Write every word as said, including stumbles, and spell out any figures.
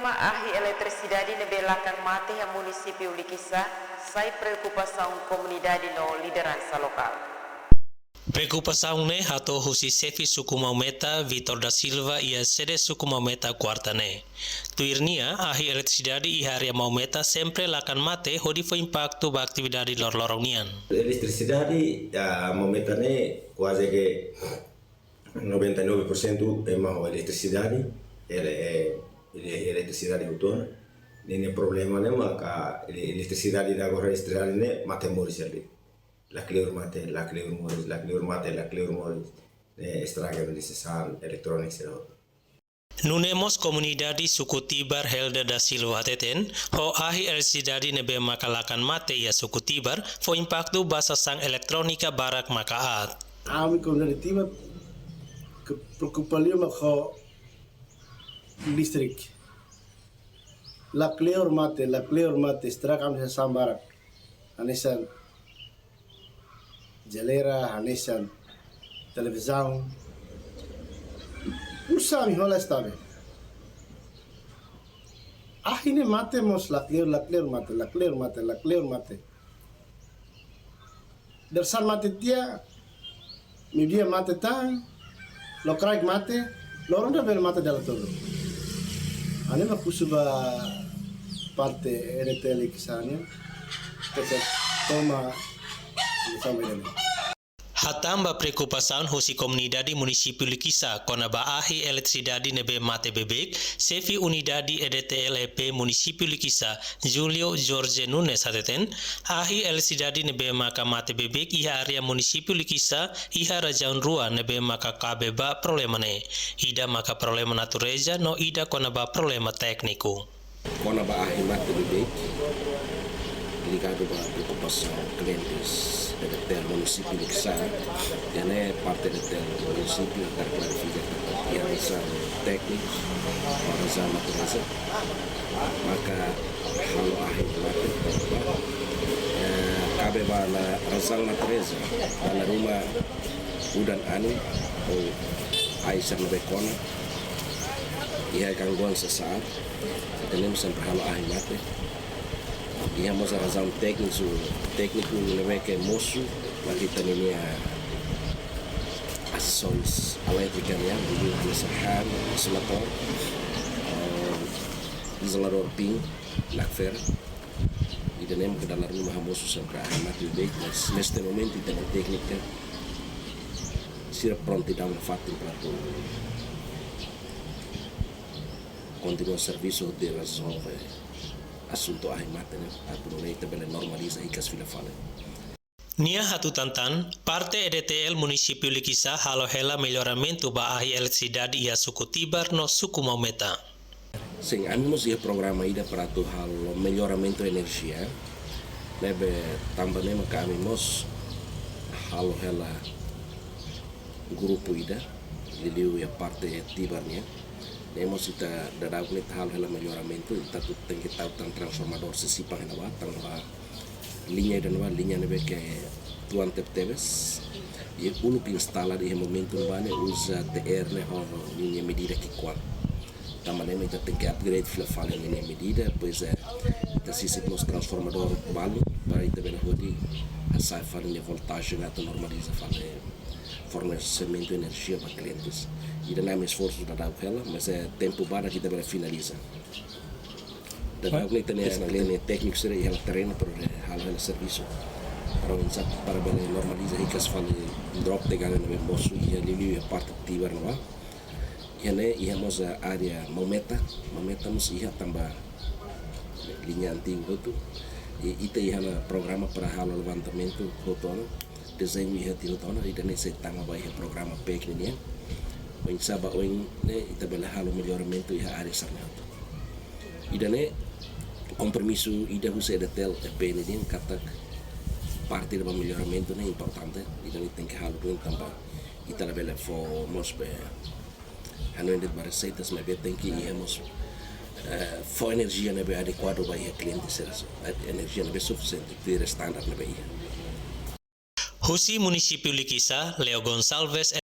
Ahi eletrisidade ne'ebé lakan mate iha munisípiu Likisá sai preokupasaun komunidade no lideransa lokál. Preokupasaun ne'e hato'o husi xefe suku Maumeta, Vitor da Silva, iha sede suku Maumeta, kuarta ne'e. Tuir nia, ahi eletrisidade iha área Maumeta sempre lakan mate hodi fó impaktu ba atividade loroloron nian. Eletrisidade, ah, Maumeta ne'e kuaze ke noventa e nove por cento ema ho eletrisidade, ele-, eh, ele-, eletrisidade hotu ona. Ne'e, ne'e problema ne'e maka ele-, eletrisidade ida agora eletrisidade ne'e mate moris de'it. Lakleur mate, lakleur moris, lakleur mate, lakleur moris. Ne'e estraga bele sasán elektróniku sira hotu. Nune'e mós komunidade suku Tibar Helder da Silva hateten, ho ahi eletrisidade ne'ebé maka lakan mate iha suku Tibar, fó impaktu ba sasán eletrónika barak maka aat. Ami komunidade Tibar ke preokupa liu mak ho listrik. Lakleur mate, lakleur mate, estraga ami sasán barak. Hanesan jeleira, hanesan televizaun. Uza ami hola estabe. Ahi ne'e mate mós lakleur, lakleur mate, lakleur mate, lakleur mate. Dadeer-saan mate tiha, meiudia mate tan, lokraik mate, loron ida bele mate dala tolu. Ami mak husu ba parte E D T L Likisá nian, ke toma, toma ida-ne'e. Hatán ba preokupasaun husi komunidade munisípiu Likisá kona-ba ahi eletrisidade ne'ebé mate beibeik, xefe unidade E D T L E P munisípiu Likisá, Julio Jorge Nunes hateten, ahi eletrisidade ne'ebé maka mate beibeik iha área munisípiu Likisá iha razaun rua ne'ebé maka kabe ba problema ne'e. Ida maka problema natureza no ida kona-ba problema tékniku. Kona-ba ahi mate beibeik, ligadu ba preokupasaun klientes E D T L munisípiu Likisá, iha ne'e parte E D T L munisípiu hakarak klarifika katak iha razaun tékniku, razaun natureza, maka halo ahi mate, eh, kabe ba razaun natureza, dala ruma udan anin, ou ai sira ne'ebé kona, iha gangguan sasaat, ita-nia sempre halo ahi mate. Iha mós razaun tékniku, tékniku ne'ebé ke mosu, mak ita-nia asesoris elétrika nian, bolu hanesan han, izoladór, eh, izoladór pin, lakfer. Ida-ne'e mak dala ruma hamosu sempre ahi mate beibeik, mas neste momento ita-nia tékniku sira prontidaun nafatin para atu kontinua servisu hodi rezolve asuntu ahi mate ne'e, atu nune'e ita bele normaliza hikas fila fali. Nia hatutan tan, parte E D T L munisípiu Likisá halo hela melloramentu ba ahi eletrisidade iha suku Tibar no suku Maumeta. Sin, ami mós iha programa ida para atu halo melloramentu enerjia, ne'ebé tanba ne'e maka ami mós halo hela grupu ida, liuliu iha parte Tibar nian. Ne'e mós ita daudaun ne'e ita halo hela melloramentu, ita atu tenke tau tan transformadór sira sipang iha ne'ebá, tanba liña ida ne'ebá, liña ne'ebé ke tuan tebetebes. I uluk instala iha momentu ne'ebá ne'e uza T R ne'e ho liña medida ki'ikoan. Tanba ne'e mak ita tenke upgrade fila fali ninia medida, depois, eh, ita sisip mós transformadór balu, para ita bele hodi hasa'e fali nia voltajen atu normaliza fali fornesimentu enerjia ba klientes. Ida-ne'e ami esforsu daudaun hela, mas, eh, tempu badak ita bele finaliza. Daudaun ne'e ita-nia, ita-nia tékniku sira iha terrenu para halo hela servisu. Para oinsá, para bele normaliza hikas fali drop tegangan ne'ebé mosu iha liuliu iha parte Tibar ne'ebá. Iha ne'e, iha mós área Maumeta, Maumeta mós iha tanba liña antigu hotu. I ita iha ona programa para halo levantamentu hotu ona, dezeñu iha tiha hotu ona, ida-ne'e sei tama ba iha programa pek nian. Oinsá ba oin ne'e ita bele halo melloramentu iha área sira-ne'e hotu. Ida-ne'e kompromisu ida husi E D T L E P nian katak parte ida ba melloramentu ne'e importante, ida-ne'e tenke halo duni tanba ita labele fó mós be hanoin de'it ba reseitas, maibé tenke iha mós, eh, fó enerjia ne'ebé adekuadu ba iha kliente sira, eh, enerjia ne'ebé sufisiente, tuir standar ne'ebé iha. Husi munisípiu Likisá, Leo Gonçalves,